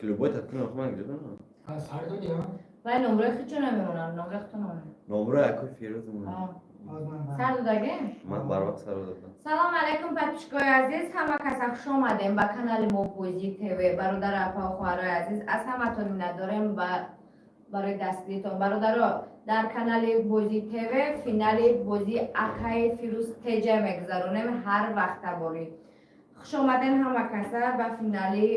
Клубой таткин охи ман гирифтам. Сар додӣ, а? Вай номрои хичо намемонам, номрои хито намонам. Номрои акои Фирӯз монам. Сар додаге? Ман барвақт сар додам. Салом алейкум, подписчикои азиз, ҳама каса хуш омадем ба канали мо Бозӣ ТВ. Бародар, апа, хоҳарои азиз, аз ҳаматон миннатдорем ба барои дастгиритон. Бародаро, дар канали Бозӣ ТВ финали бозии акаи Фирӯз Теҷа мегузаронем ҳар вақта борӣ. Хуш омадем ҳама каса ба финали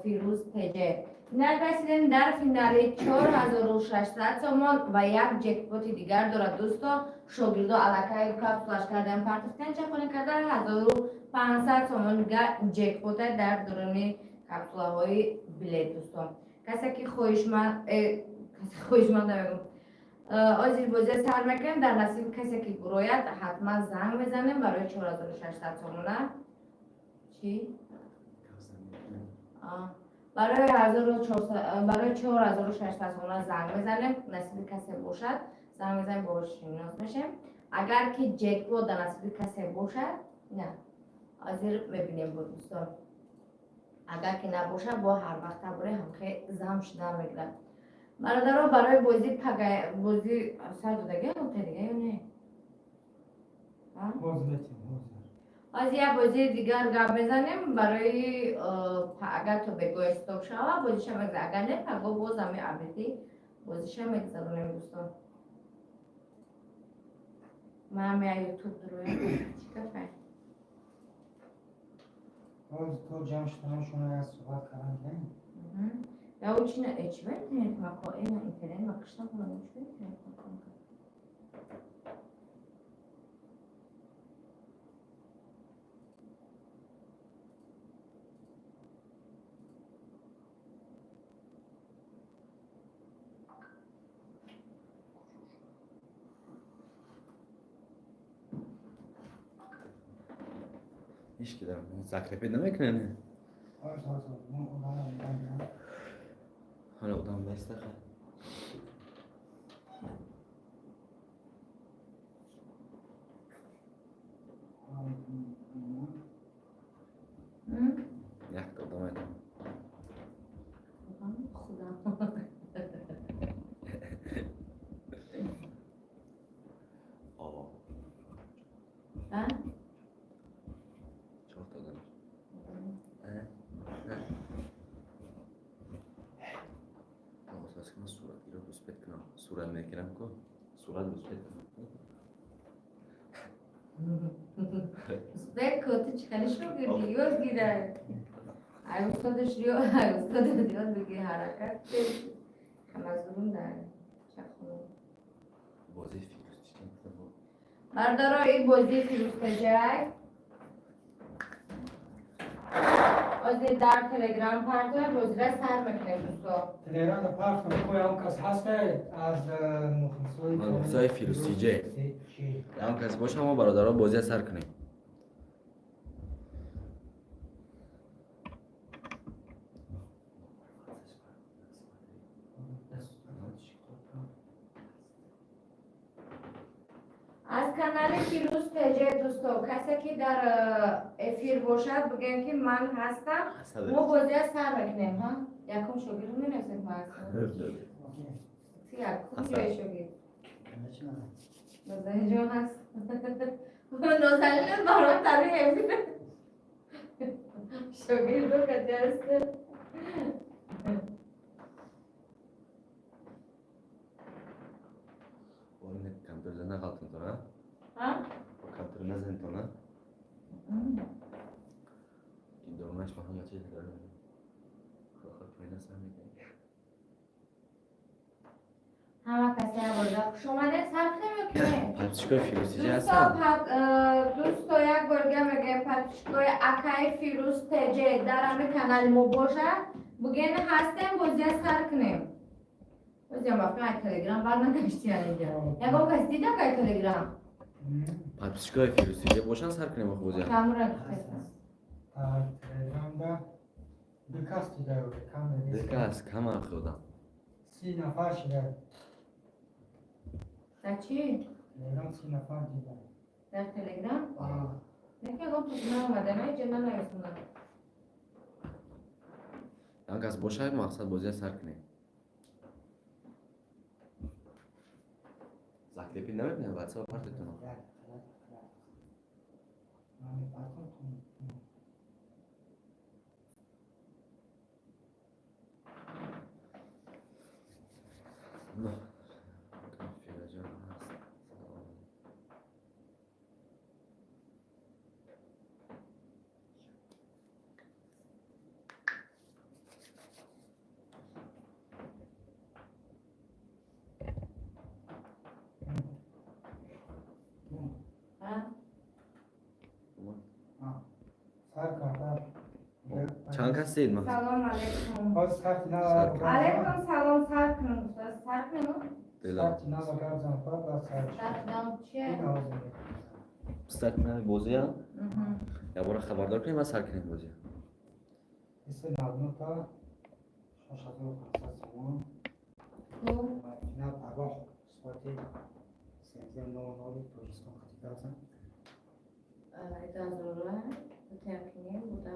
Фирӯз Теҷа. Инак расидем дар финали 4600 сомон ва як ҷекпоти дигар дорад, дӯсто. Шогирдо аллакай капсулаш кардан, партофтан, чақонӣ кардан, 1500 сомон дигар ҷекпота дар дуруни капсулаҳои билет, дӯсто. Касе ки хоҳишманд, касе хоҳишманд намегӯм. Ҳозир бозия сар мекунем, дар насиби касе ки бурояд, ҳатман занг мезанем барои 4600 сомона. Чӣ? Барои 4600 сомона занг мезанем, насиби касе бошад, занг мезанем, бо шинос мешем. Агар ки ҷекпот дар насиби касе бошад, на. Ҳозир мебинем бо дӯстон. Агар ки набошад, бо ҳар вақт табори ҳамхе зам шудан мегирад. Бародаро, барои бозӣ пага бозӣ сар додаги ҳамхе дига ё не? Ҳозир як бозии дигар гап мезанем барои агар то бегоҳ стоп шава, бозиша мегузарем. Агар не, паго боз ҳами абеди бозиша мегузаронем, дӯстон. Ман ҳами Ютуб дуроям. Чӣ кафай? Ҳозир то ҷамъ шуданашон як суҳбат кардан гирем. Я очень чӣ ба интернет мако? Ина интернет ма кишта кунам, чӣ ба интернет мако? Ҳеч ки дар закрепить намекунад. Ҳозир, ҳозир, мо одамро мегӯям. Ҳоло одам нест аха. Якта одам айтам. Худам. О, А? чорта одам. Ман кунам суратгиро успеть кунам. Сурат мегирам ку. Сурат успеть кунам. Успеть ку, ту чӣ хеле шогирдӣ, ёд гирай. Ай устодаш ё ай устодат ёд бигир, ҳаракат камазурум дар чахону. Бозии Фирӯз чӣ буд? Бародаро, ин бозии Фирӯз Теҷай. Ҳозир дар Телеграм партоя бозира сар мекунем, дӯсто. Телеграмда партом, ко ягон кас ҳаста аз мухлисои Мухлисои Фирӯз Тиҷе. Ягон кас боша, мо бародаро бозия сар кунем. Аз канали Фирӯз Теҷе, дӯсто, касе ки дар эфир бошад, бигӯем ки ман ҳастам. Мо бозия сар мекунем, ҳа? Якум шогирд менависем, ман ҳастам. Ту якум ҷои шогирд. Нозанинҷон ҳаст. Нозанин барои тари эфир. Шогирдо кати ҳаст. Компьютер нағалтон то, а? Ҳа? Компьютер назанитон, а? Ин дорунаш ма ҳама чиз дорам. Хо поина сар мекунем. Ҳама касе як бор хуш омадед, сар кунем ё ки не? Подписчикои Фирӯз Тиҷе Дӯсто, ҳастанд? Дӯсто, як бор дига мегӯем, подписчикои акаи Фирӯз Теҷе дар ҳами канали мо бошад, буген ҳастем, бозия сар кунем. Бозиям бафкан ай Телеграм бар нагашти инҷа. Ягон кас дида ай Телеграм? Подписчикои Фирӯз Тиҷе бошанд, сар кунем охи бозия. Камра гуфтестам. Дар Телеграмда ду кас дида, кам. Ду кас кам охи одам. 30 нафар шида. Дар чӣ? Телеграм 30 нафар дида. Дар Телеграм? Ягон кас наомада, на иҷа нанависонам. Ягон кас бошад, мақсад бозия сар кунем. Закрепить намекунем, ватсап партетон. Фираҷон ҳаст. Салом. Сар карда. Чанд кас дид? Салом алейкум. Ҳозир сарти нав. Алейкум салом, сар кунем, устод, сар кунем. Сарти нав гап зан, баъд сар. Сар кунем чия? Сар кунем бозия? Якбора хабардор кунем ва сар кунем бозия. Исе навнута 6500 сомон. Финал пагоҳ соати 13:00 Тоҷикистон хати гап зан. Дазура, якним, буда.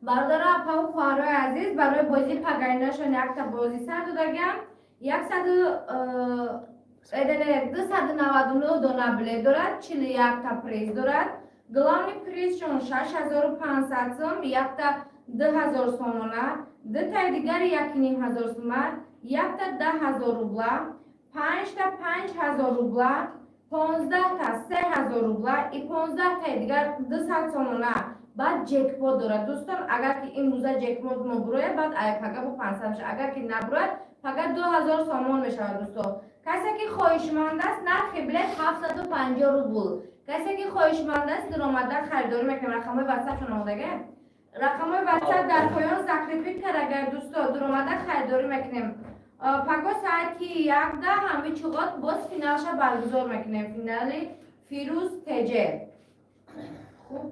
Бародару апаву хоҳарои азиз, барои бозии пагаинашон якта бозӣ сар додагиам. 299 дона билет дорад, 41-та приз дорад. Главный призшон 6500 сом, якта 2000 сомона, дутаи дигари 1500 сума, якта 10 000 рубла, панҷта 5000 рубла, 15-та 3000 рубла и 15-таи дигар 200 сомона. Баъд ҷекпот дорад, дӯстон. Агар ки имрӯза ҷекпот мо бурояд, баъд пага бо 500 мешавад. Агар ки набурояд, пага 2000 сомон мешавад. Дӯстон, касе ки хоҳишманд аст, нархи билет 750 рубл. Касе ки хоҳишманд аст, даромада харидорӣ мекунем. Рақамҳои ватсапшон омодага, рақамҳои ватсап дар поён закрепить кардагар. Дӯсто, дуромада харидорӣ мекунем. Паго соати 1-да ҳами чуғот боз финалша баргузор мекунем, финали Фирӯз Теҷе. Хуб,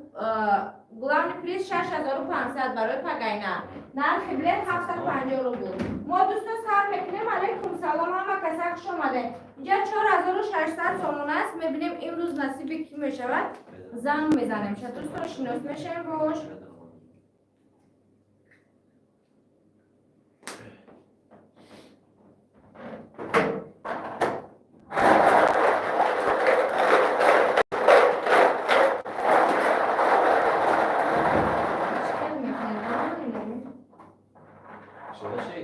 главный приз 6500 барои пагайна, нархи билет 750 рубл. Мо, дӯсто, сар мекунем. Алейкум салом, ҳама каса хуш омадем. Инҷа 4600 сомон аст. Мебинем, имрӯз насиби кӣ мешавад. Занг мезанем ша, дӯсто, шинос мешавем бош. Чикар мекунем? Шуда ши?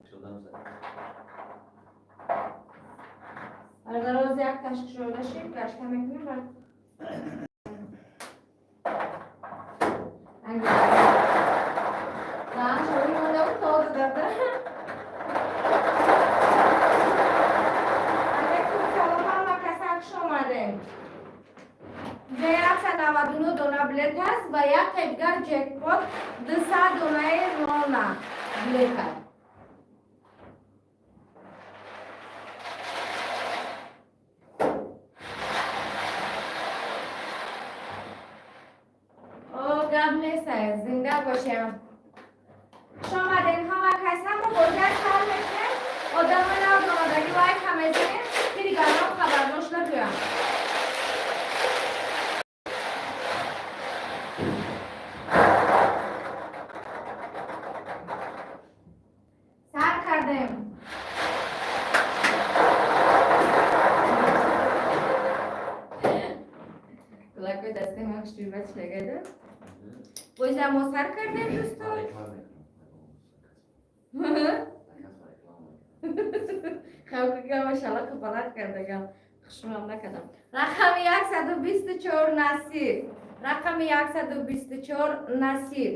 Шудам зад. Бародароз, як ташкил шуда шид, гашта мекунем, баъд Даҳан шоҳи монда буд, то додада. Алейкум салом, ҳама каса хуш омадем. Ҷа 199 дона билет ҳаст ва якта дигар ҷекпот, 200 донаи рона билет аст. О, гап нест, зинда бошем. Хуш омадем ҳама кас. Ҳама бозиа сар мекунем. Одамои нав омадагӣ лайк ҳам мезанем, ки дигарон хабардор шуда биёянд. Сар кардем. Кулакои дастаи ман хушрӯй бачлагада. Бозиа мо сар кардем, дӯстон. Реклама мекунам. Хавкагама шалақа баланд кардагам. Хушрӯам накардам. Рақами 124 Насиб. Рақами 124 Насиб.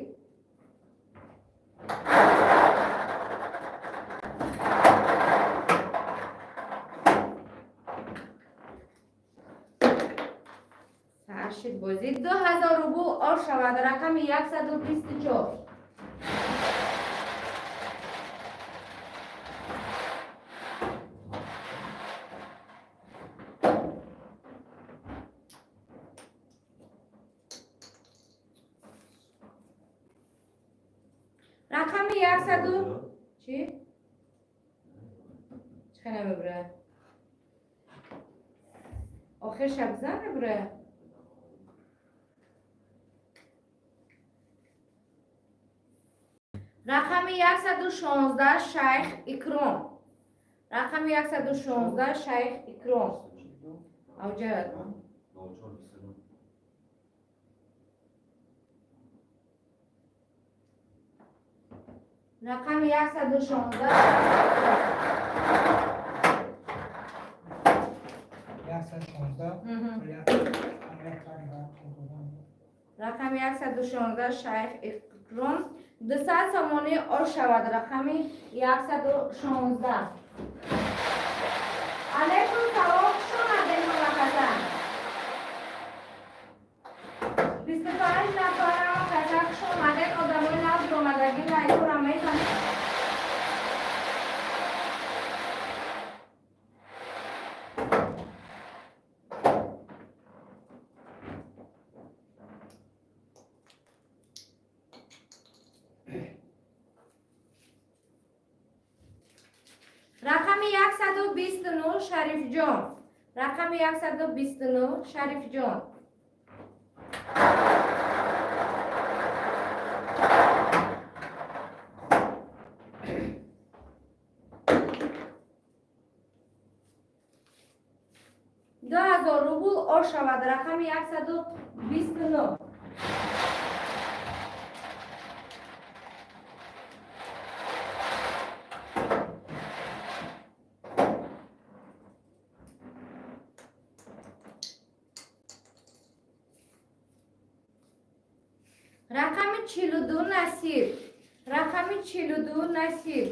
Сар шид бозӣ. 2000 рубл ош шавад. Рақами 124. Рақами 100 чӣ? Чӣ намебурад? Охир шабзан мебурад. Рақами 116, Шайх Икром. Рақами 116, Шайх Икром. Авҷа. 04 29. Рақами 116. 116. Рақами 116, Шайх Икром, 200 сомонӣ ош шавад. Рақами 116. Алейкум салом, хуш омадем ҳамакаса. 25 нафар, ҳамакаса хуш омадем. Одамои нав омадагӣ лайкора мезанед. Рақами 129, Шарифҷон. Рақами 129, Шарифҷон. 2000 рубл ош шавад. Рақами 129. Рақами 42, Насиб. Рақами 42, Насиб.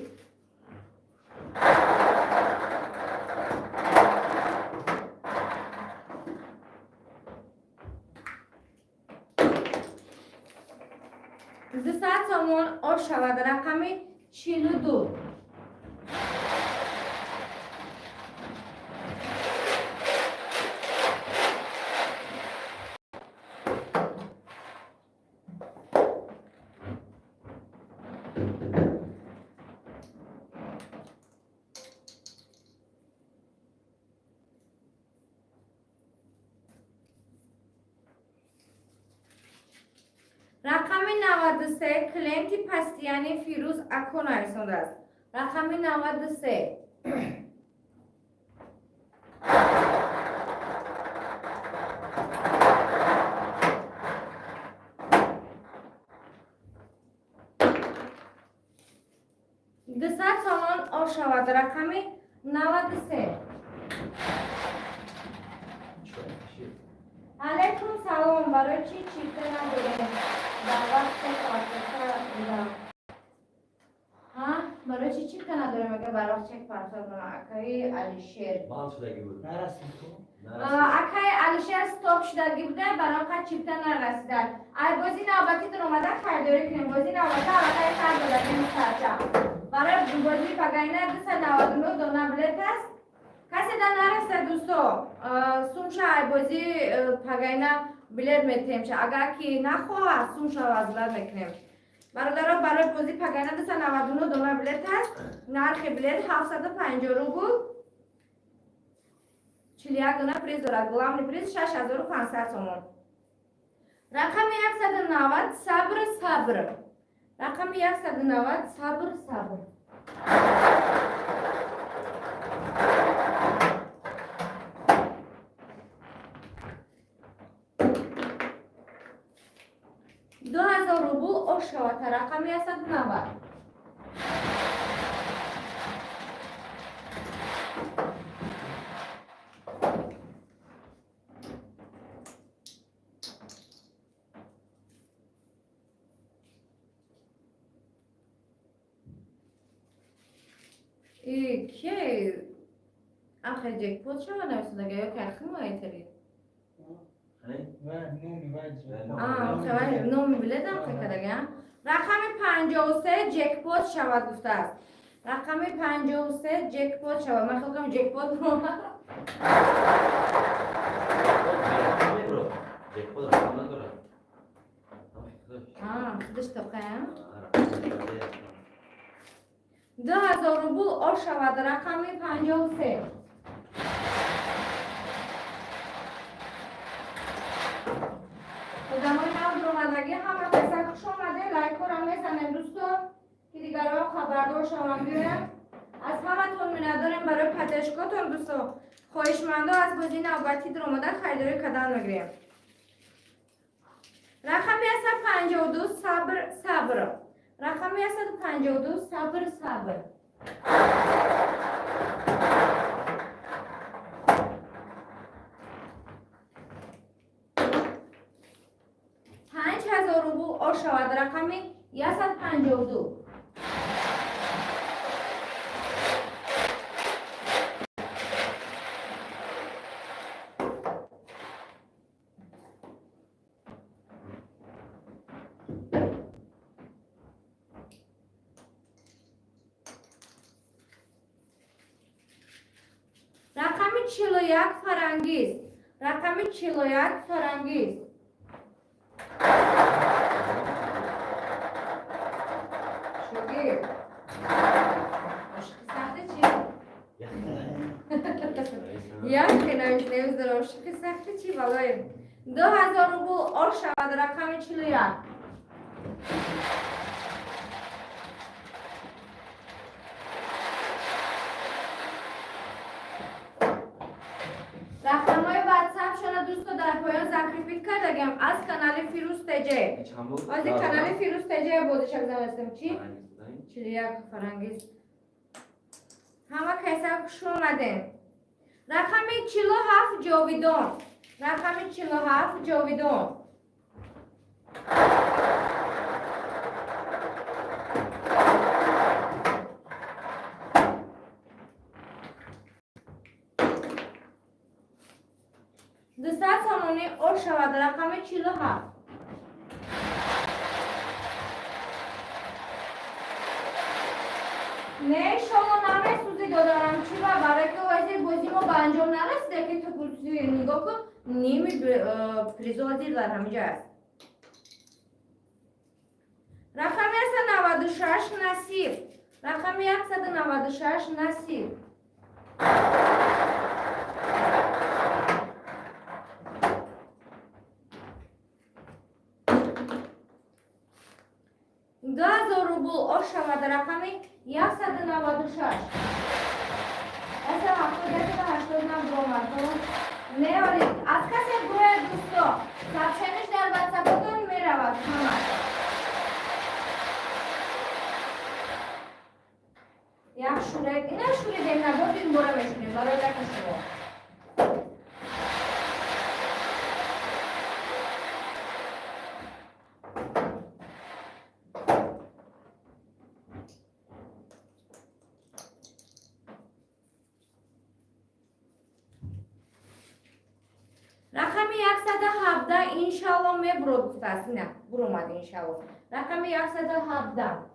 200 сомон ош шавад. Рақами 42. Рақами 93, клиенти постоянный Фирӯз ако нависондааст. Рақами 93. 200 сомон ош шавад. Рақами 93. Алейкум салом. Барои чӣ чипта надорем? Дар вақте картофа будам. Ҳа, барои чӣ чипта надорем, агар бар вақт чек партофтам, акаи Алишер? Банд шудагӣ буд. Нарасид ку. Акаи Алишер, стоп шудагӣ буда, барои қад чипта нарасида. Ай бозӣ навбатитон омада харидорӣ кунем. Бозӣ навбата аллакай хар додагим сарча. Барои бозии пагайна 299 дона билет аст. Касе да нараста, дӯсто, сумша ай бозӣ пагайна билет метемша. Агар ки нахоҳад, сумша возврат мекунем. Бародаро, барои бозӣ пагайна 299 дона билет аст. Нархи билет 750 рубл. 41 дона приз дорад. Главный приз 6500 сомон. Рақами 190, Сабр, Сабр. Рақами 190, Сабр, Сабр. 2000 рубл ош шавад. Рақами 190. И ки ахе ҷекпот шава нависонага ё ки ахима этари? Номи билетам кадага. Рақами 53, ҷекпот шавад гуфтааст. Рақами 53, ҷекпот шавад. Ман хел кунам, ҷекпот буромад. Ҷекпот рақам надорад. Худаш тоқая. 2000 рубл ош шавад, рақами 53. Одамои нав дуромадагӣ, ҳама каса хуш омаде. Лайкҳоро мезанем, дӯсто, ки дигарҳо хабардор шаванд, биёянд. Аз ҳаматон миннатдорем барои поддержкотон, дӯсто. Хоҳишмандо аз бозии навбатӣ дуромада харидорӣ кардан мегирем. Рақами 152, Сабр, Сабр. Рақами 152, Сабр, Сабр. 5000 рубл ош шавад, рақами 152. Рақами 41, Фарангиз. Рақами 41, Фарангиз. Шогирд, ошиқи сахти чи? Як намедонам, ошиқи сахти чи балоем. 2000 рубл ош шавад, рақами 41. Рақамҳои ватсапшона, дӯсто, дар поён закрепить кардагам аз канали Фирӯз ТЖ. Чанд буд? Ози канали Фирӯз ТЖ бозиша гузаронистем. Чи? 41, Фарангиз. Ҳама кайса хуш омадем. Рақами 47, Ҷовидон. Рақами 47, Ҷовидон. 200 сомонӣ ош шавад, рақами 47. Не, шоло намесӯзи, додарам. Чи ба? Барои ки ҳозир бози мо ба анҷом нарасида, ки ту курси. Нигоҳ кун, ними призо ҳозир дар ҳаминҷо аст. Рақами 196, Насиб. Рақами 196, Насиб. 2000 рубл ош шавад, рақами 196. 170, 180 нам буромад. Меорид аз касе гӯяд, дӯсто, сообщениш дар ватсапотон меравад ҳама. Як шуред, ина шуридем, набод ин бора мешунем барои яки шумо. Рақами 117 иншалло мебурод гуфтааст. Ина буромад, иншалло. Рақами 117.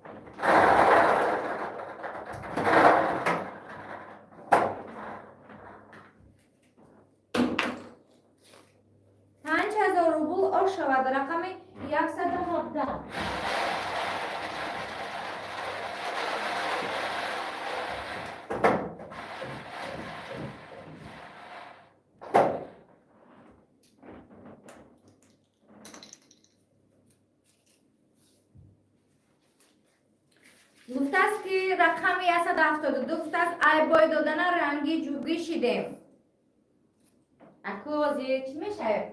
5000 рубл ош шавад, рақами 117. Гуфтааст, ки рақами 172 гуфтааст, айбой додана ранги ҷугӣ шидем. Аку ҳозир чӣ мешавад?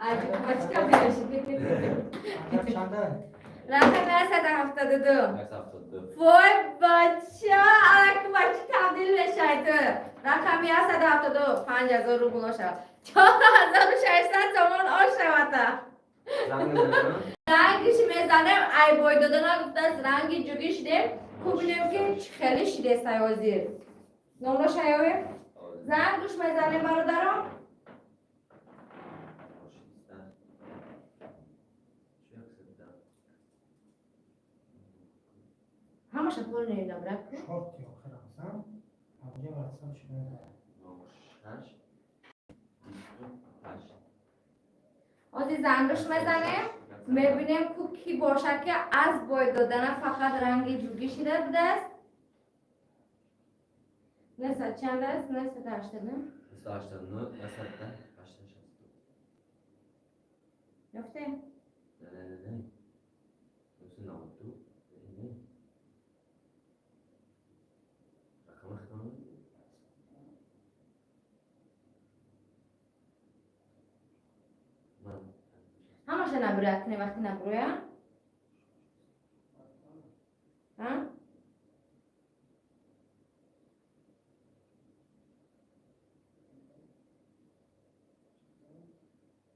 Ай ҷугӣ чӣ табдил мешид? Чанда? Рақами 172. 172. Вой, бача, аку ба чӣ табдил мешавад ту? Рақами 172, 5000 рубл ошавад, 4600 сомон ошавада. Занг мезанем? Рангиш мезанем. Айбой додана гуфтааст, ранги ҷугӣ шидем. Кубинем, ки чӣ хеле шидестай ҳозир. Номро шаёвем, занг гӯш мезанем, бародарон. Ҳамаша полный набрак. Чорти охир ҳастам. Ҳамҷа ватсап шумо. 6 28. Ҳозир зангӯш мезанем. Мебинем, ку кӣ бошад, ки аз бой додана фақат ранги ҷугӣ шида будааст. Несад чанд аст? 989. 989, 110, 862. Ёфте? Не, не, не, не. 992. Не, не. Рақама хитон. Ман Ҳамаша набурӯя кунем, вақти набурӯя. А?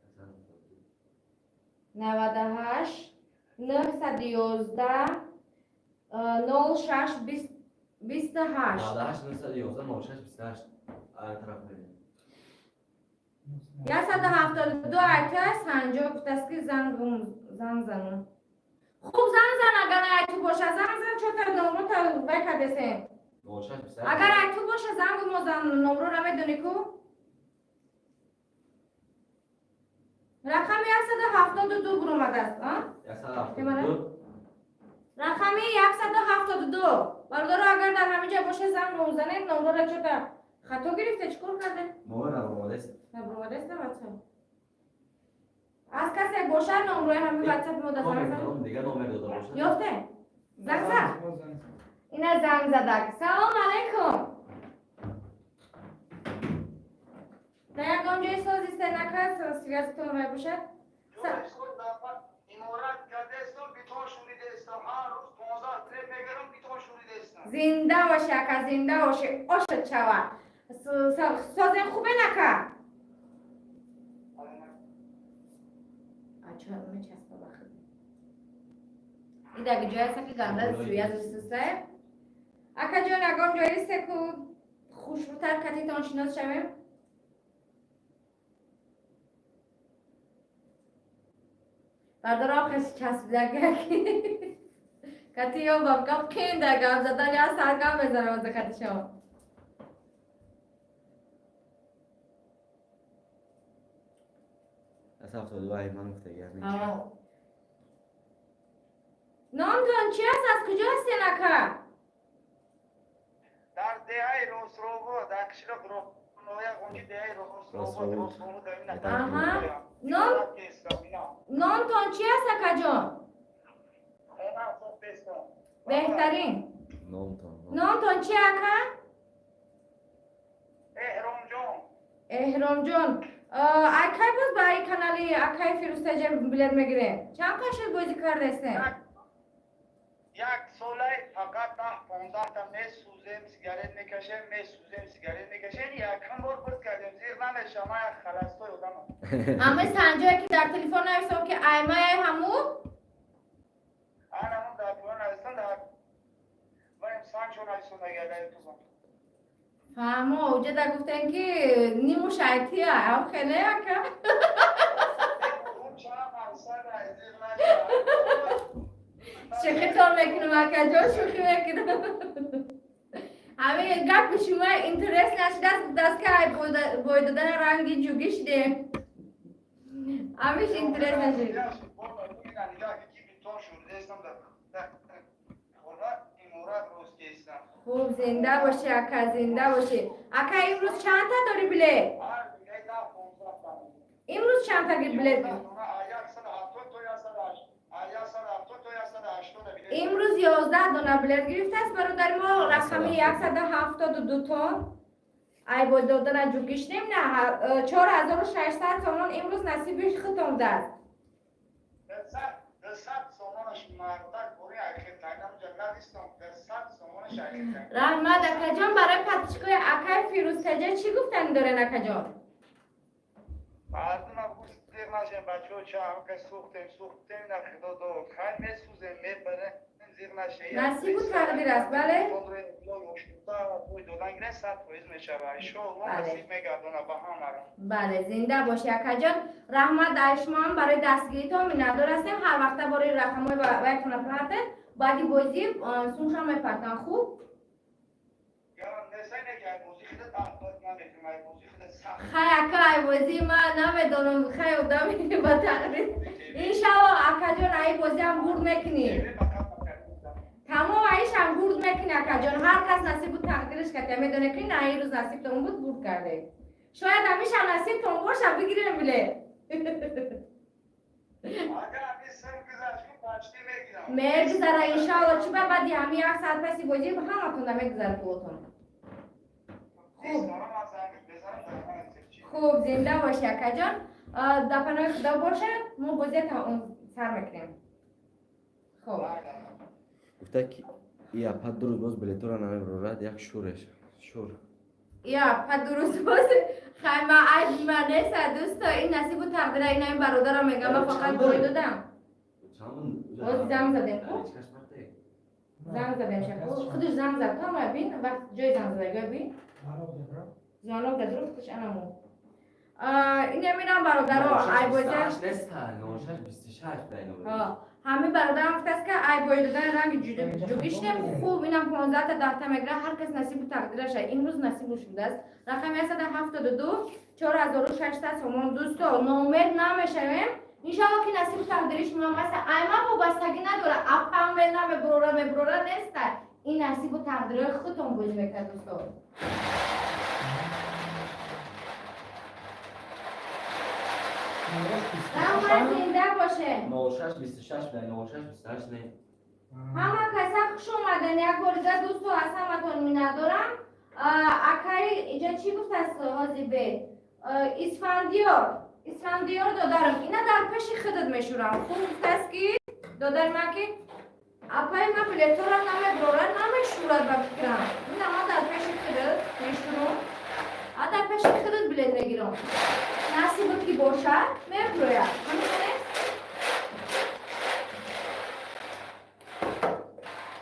172. 98 911 06 28. 98 911 06 28. Ай тараф мебинем. 172 айта санҷо гуфтааст, ки занг занам. Хуб, занг зан, агар айту боша, занг зан. Чота номрота вай кардесем. 06 28. Агар айту боша, занг мо зан, номроро медонӣ ку. Рақами 172 буромадааст, а? 172. Рақами 172. Бародаро, агар дар ҳамин ҷо боша, занг мозанед. Номрора чота хато гирифте, чӣ кор карде? Мо набаромадест. Набуромадааст на ватсап. Аз касе боша, номрои ҳамин ватсап мо да занг зан. Дигар номер дода бошад. Ёфте, занг зад. Ина занг задак. Салом алейкум. Дар ягон ҷои созиста накард, связь-тон вай бошад. Иморат кардестам, битон шуридестам. Ҳар рӯз 15 треп мегарам, битон шуридестам. Зинда боши, ака, зинда боши, ошад шава. Созем, хубе нака? Ача мечаспа бахд. Идаги ҷое аста, ки ганда связь систае. Акаҷон, ягон ҷоисе ку хушрӯтар катитон шинос шавем? Бардора, хеш часпидаги кати ёбам, гап кенда, гап задан я сар гап мезанам за кати шумо. 172 ай ман гуфтаги ҳамин. Номтон чи аст, аз куҷо ҳастен, ака? Дар деҳаи Росрово, дар қишлоқ ноя ғунҷи, деҳаи Росрово, Росрово дар ин. Аҳа. Ном номтон чи аст, акаҷон? Хона сохтестам. Беҳтарин. Номтон. Номтон чи, ака? Эҳромҷон. Эҳромҷон, акай, боз ба ин канали акай Фирӯзтаҷа билет мегирем. Чанд қашр бозӣ кардастем? Як солай фақат 10-15-та месӯзем, сигарет мекашем, месӯзем, сигарет мекашем. Якам бор бурд кардем, зир намешам, ман як холостой одамам. Ҳамаи санҷое, ки дар телефон нависам, ки аймай ҳаму? Анамон дар поён навистам, дар ваем санчо нависон агар ютубам. Фаҳмо, уҷада гуфтем, ки ниму шайтия ам хеле, ака. Он чанд нависад, зир нашам. Шӯхитон мекунам, акаҷон, шӯхӣ мекунам. Ҳамин гапи шумо интерес нашудааст, будааст, ки ай бой додани ранги ҷугӣ шудем. Ҳамиш интерес нашуд. Битон шуридестам, дар хона иморат ростестам. Хуб, зинда бошӣ, ака, зинда бошӣ. Ака, имрӯз чандта дорӣ билет? Ҳар дигаи 10-15-та. Имрӯз чандта билет? 170 то 180 то 180 билет. Имрӯз 11 дона билет гирифтааст бародари мо, рақами 172 тон. Ай бой додана ҷугишнем на 4600 сомон имрӯз насиби худтон будааст. 200 сомонаш мардак бори айхетайнам ҷаннатистон, 200 сомонаш айхетай. Раҳмат, акаҷон. Барои подписчик ои акай Фирӯзтаҷа чӣ гуфтани дорен, акаҷон? Мардума гуфт, зиқ нашем, бачаҳо, ча сӯхтем, сӯхтем, на худо дод, хайр, месӯзем, мебарем, зиқ нашем. Насибу тақдир аст, бале. Бой додан гирен, 100% мешава, иншоалло. Бале. Насиб мегардона ба ҳамаро. Бале, зинда бошӣ, акаҷон. Раҳмат ай шумоам барои дастгиритон, миннатдор ҳастем. Ҳар вақта бораи рақамҳои вайтона партед, баъди бозӣ сумшам мепартам, хуб? Несайне ки ай бозӣ худат аҳбат наметунам, ай бозӣ худат сахт. Хай, ака, ай бозӣ ман намедонам, хай, одами ба тақдир. Иншалло, акаҷон, аи бозиам бурд мекунӣ. Тамом, аишам бурд мекунӣ, акаҷон. Ҳар кас насибу тақдираш ката медоне, ки на ин рӯз насибтон буд, бурд карде. Шояд ҳамишам насибтон боша, бигирем билет. Агар ҳамин син гузашт, почти мегирам. Мегузара, иншалло. Чӣ ба баъди ҳамин як соат паси бозӣ ҳаматонда мегузара пулотон. Хуб. Хуб, зинда бошӣ, акаҷон. Дар паноҳи Худо бошад, мо бозия сар мекунем. Хуб. Гуфта ки и апа 2 рӯз боз билетора намебарорад, як шуреш шур. Я апа 2 рӯз боз хайма, айб ма неста, дӯсто, ин насибу тақдира. Ина ин бародарам мегам, ма фақат бой додам. Боз занг задем ку? Занг задем ша. Худаш занг зад, то ма бин, вақт ҷои занг задагиё бин. Звонок дад, рух худаш анамо. Ин аминам, бародаро, ай бозия. Ҳамин бародарам гуфтааст, ки ай бой додани ранги ҷугишнем. Хуб, инам 15-та 10-та мегира, ҳар кас насибу тақдираша. Имрӯз насибу шудааст. Рақами 172, 4600 сомон. Дӯсто, ноумед намешавем. Иншалло, ки насибу тақдири шумо аст. Айма вобастагӣ надора, апам намебурора, мебурора неста. Ин насибу тақдирои худтон бозӣ мекард, дӯсто. Ҳама зинда боше. 06 26 06 28 не. Ҳама каса хуш омаден як бори дига, дӯсто, аз ҳаматон миннатдорам. Акаи иҷа чӣ гуфтааст ҳозир бе? Исфандиёр, Исфандиёр додарам, ина дар пеши худат мешурам. Хуб, гуфтааст, ки додари ман, ки апаи ман билетора намебурорад, намешурад ба фикрам. Ина ман дар пеши худат мешурам. А дар пеши худат билет мегирам. Насибот ки бошад, мебурояд. Ҳамин нест?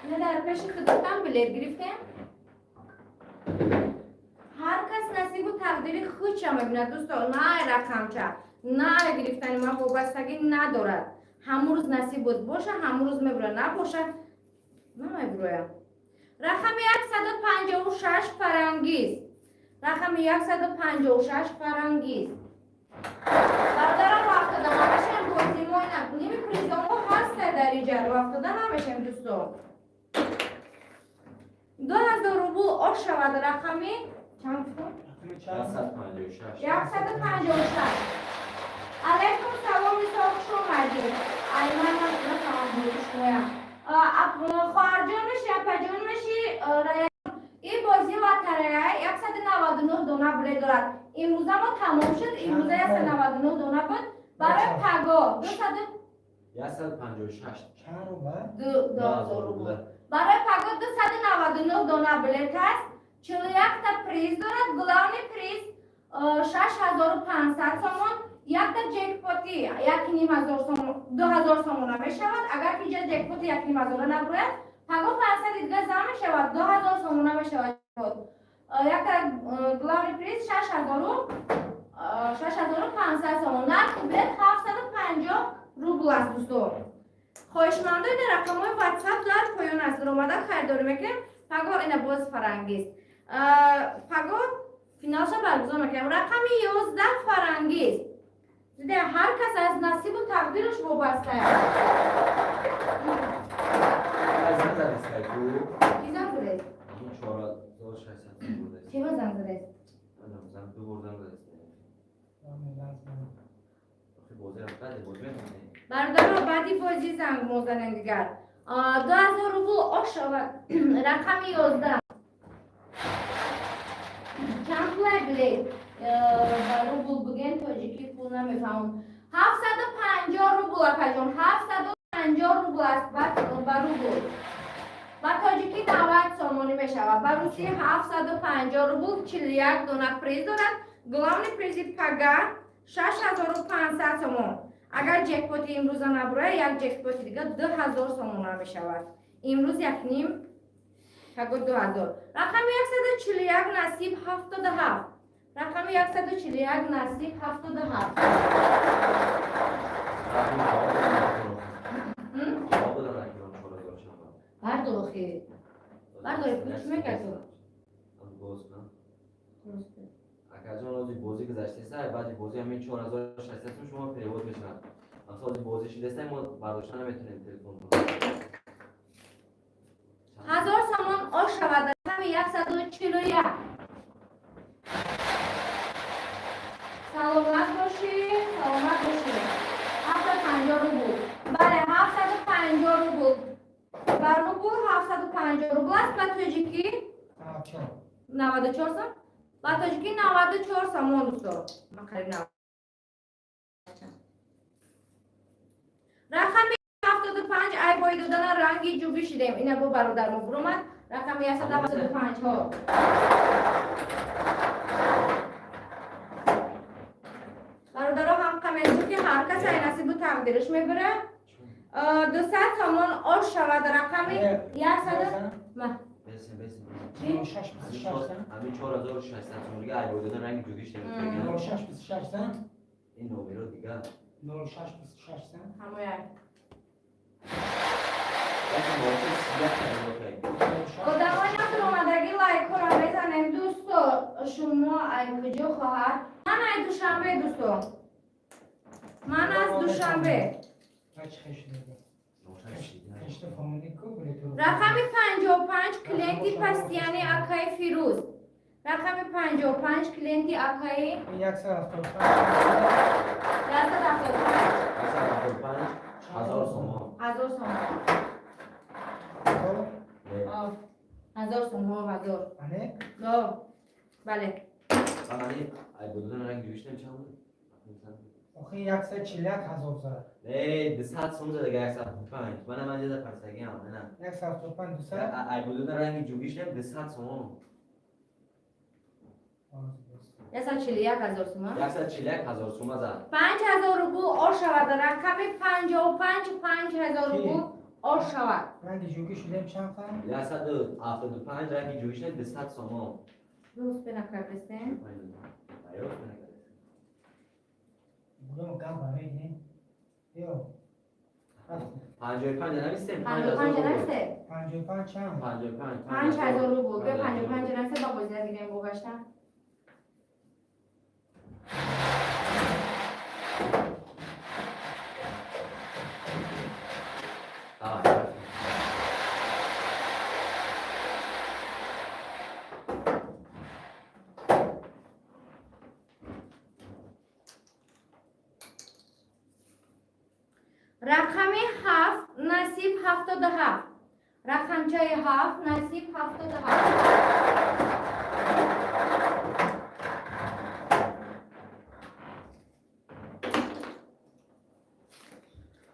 Ина дар пеши худатам билет гирифтем. Ҳар кас насибу тақдири худша мебинад, дӯсто, на рақамча, на гирифтани ман вобастагӣ надорад. Ҳамун рӯз насибот боша, ҳамун рӯз мебурояд, набоша, намебурояд. Рақами 156, Фарангиз. Рақами 156, Фарангиз. Бародарам, рӯ афтода намешем, бозӣ мо ина ними призомо ҳаста дар иҷа, рӯ афтода намешем, дӯсто. 2000 рубл ош шавад. Рақами чанд гуфтам? 156. 156. Алайкум салом, Нисо, хуш омадед. Ай, ман нафаҳмам шумоям. Хоҳарҷон меши, апаҷон меши, ин бозӣ лотерея 199 дона билет дорад. Имрӯза мо тамом шуд, имрӯза 199 дона буд. Барои паго 200 156. Чанд рубл? 2000 рубл. Барои паго 299 дона билет аст. 41-та приз дорад. Главный приз 6500 сомон. Якта ҷекпоти 1500 сомон, 2000 сомона мешавад. Агар ки ҷа ҷекпоти 1500 набурояд, паго 500 дига зам мешавад, 2000 сомона мешавад. Якта главный приз 6500 сомон. Нархи билет 750 рубл аст, дӯсто. Хоҳишмандои дар рақамҳои WhatsApp дар поён аст. Омада харидорӣ мекунем. Паго ина боз Фарангиз. Паго финалша баргузор мекунем. Рақами 11, Фарангиз. Диде, ҳар кас аз насибу тақдираш вобаста аст. Занг задест ку? Ки занг задест? Ҳамун 4600 бурдаст. Чима занг задест? Занг ду бор занг задест. Охи, бозӣ рафтаде, бозӣ мекунӣ. Бародаро, баъди бозӣ занг мозанем дигар. 2000 рубл ош шавад. Рақами 11. Чанд пулай билет? Ба рубл буген, тоҷикӣ пул намефаҳмам. 750 рубл, апаҷон, 750 рубл аст ба рубл. Ба тоҷикӣ 90 сомонӣ мешавад. Ба русӣ 750 рубл, 41 дона приз дорад. Главный призи пага 6500 сомон. Агар ҷекпоти имрӯза набурояд, як ҷекпоти дига 2000 сомона мешавад. Имрӯз як ним, паго 2000. Рақами 141, Насиб, 77. Рақами 141, Насиб, 77. Ҷавоб додан акирон 4000 чанд. Бардор, охи. Бардор, пул чӣ мекард? Боз кун. Акаҷон, рози бозӣ гузаштеса, баъди бозӣ ҳамин 4600 сум шумо перевод мешавад. Мақсад бозӣ шидастем, мо бардошта наметонем телефон. 1000 сомон ош шавад, рақами 141. Саломат бошӣ, саломат бошӣ. 750 рубл. Бале, 750 рубл. Ба рубл 750 рубл аст, ба тоҷикӣ 94 сом. Ба тоҷикӣ 94 сомон, дӯсто. Ман қариб рақами 75 ай бой додана ранги ҷугӣ шидем. Ина бо бародармо буромад. Рақами 175 ҳо. Бародаро ҳам комменту ки ҳар кас ай насибу тақдираш мебара. 200 сомон ош шавад, рақами 100. Ма. Бесем, бесем. Чӣ? Ҳамин 4600 сомонига ай бой додан ранги ҷугӣ шидем. 0626. Ин номеро дига. 0626. Ҳамояй. Яке молча сияк карда. Одамои надуромадагӣ лайкҳоро мезанем, дӯсто. Шумо ай куҷо, хоҳар? Ман ай Душанбе, дӯсто. Ман аз Душанбе. Рақами 55 клиенти постоянный акаи Фирӯз. Рақами 55 клиенти акаи 175. 175 1000 сомон. 1000 сомон. 1000 сомон, 1000. Бале. Ҳамани ай бой додан ранги ҷугӣ шидем чанд буд? Охи 141 ҳазор зад. Не, 200 сом зада 175. Мана ман ҷаза парсагиам, ана. 175 200. Ай бой додан ранги ҷугӣ шидем 200 сомон. 141 ҳазор сомон. 141 ҳазор сома зад. 5000 рубл ош шавад. Рақами 55 5000 рубл ош шавад. Ранги ҷугӣ шудем чанд қад? 175 ранги ҷугӣ шидем 200 сомон. Рост бенакардестем. Ай, рост бенакардестем. Гулом гап барои ё. 55 навистем. 55 нависте. 55 чанд? 55. 5000 рубл. Бе 55 нависте, ба бозина дигем богашта. Давай. Рақами 7 насиб 77. Рақамчаи 7 насиб 77.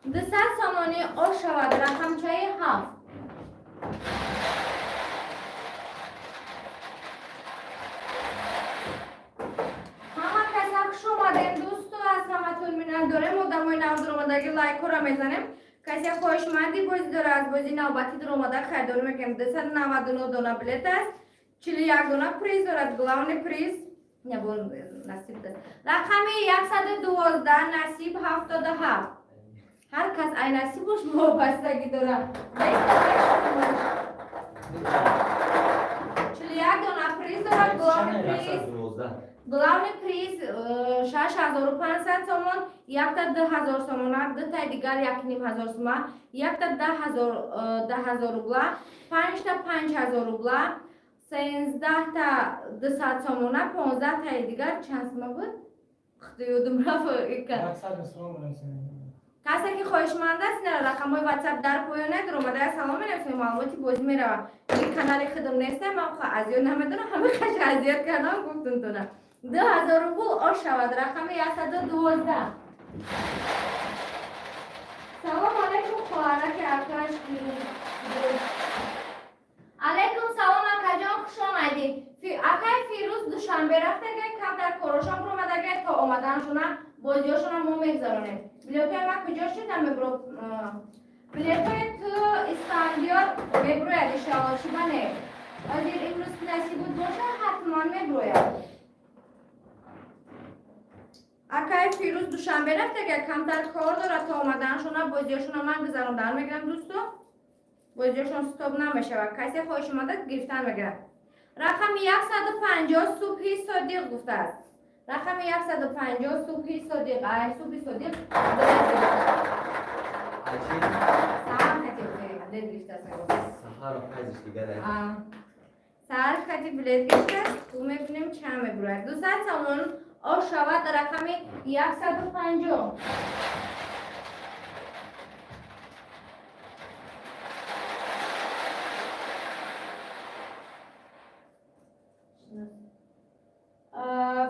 200 сомонӣ ош шавад, рақамчаи 7. Ҳама каса хуш омадем, дӯсту, аз ҳаматон миннат дорем. Одамои нав дуромадаги лайкҳоро мезанем. Касе хоҳишманди бозӣ дора, аз бозии навбатӣ дуромада харидорӣ мекунем. 299 дона билет аст, 41 дона приз дорад. Главный приз набон насиб аст. Рақами 112 насиб 77. Ҳар кас ай насибуш вобастагӣ дорад. 41 дона приз дорад. Главный приз 112. Главный приз 6500 сомон, якта 2000 сомона, дутаи дигар 1500 сома, якта 10,000 рубла, панҷта 5000 рубла, 13та 200 сомона, 15таи дигар чанд сома буд? Худо ёдум рафт. 100 сомон менависем. Касе ки хоҳишманд аст, ина рақамҳои ватсап дар поёна дуромада салом менависем, маълумоти бозӣ меравад. Ин канали худам нестам, ман аз ёд намедонам, ҳама қаша азият кардам, гуфтумтона. 2000 рубл ош шавад, рақами 112. Салом алейкум, хоҳараки акаш. Алейкум салом, акаҷон, хуш омадӣ. Акай Фирӯз Душанбе рафтагай, камтар корошон буромадагай, то омаданшона бозиҳошона мо мегзаронем. Билетҳои ман куҷо шуд, намебуро? Билетҳои ту Испандиёр мебурояд, иншоалло, чӣ ба не? Ҳозир имрӯз насибут боша, ҳатман мебурояд. Акай Фирӯз Душанбе рафтагай, камтар кор дорад, то омаданшона бозиҳошона ман гузарондан мегирам, дӯсто. Бозиҳошон стоп намешавад. Касе хоҳиш омада гирифтан мегирад. Рақами 150 субҳи содиқ гуфтааст. Рақами 150, Субҳи Содиқ. Ай, Субҳи Содиқ. Ачи. Саҳар хати билет гирифтааст. Саҳару файзиш дигар. Саҳар хати билет гирифтааст. Ту мебинем, чанд мебурад. 200 сомон ош шавад, рақами 150.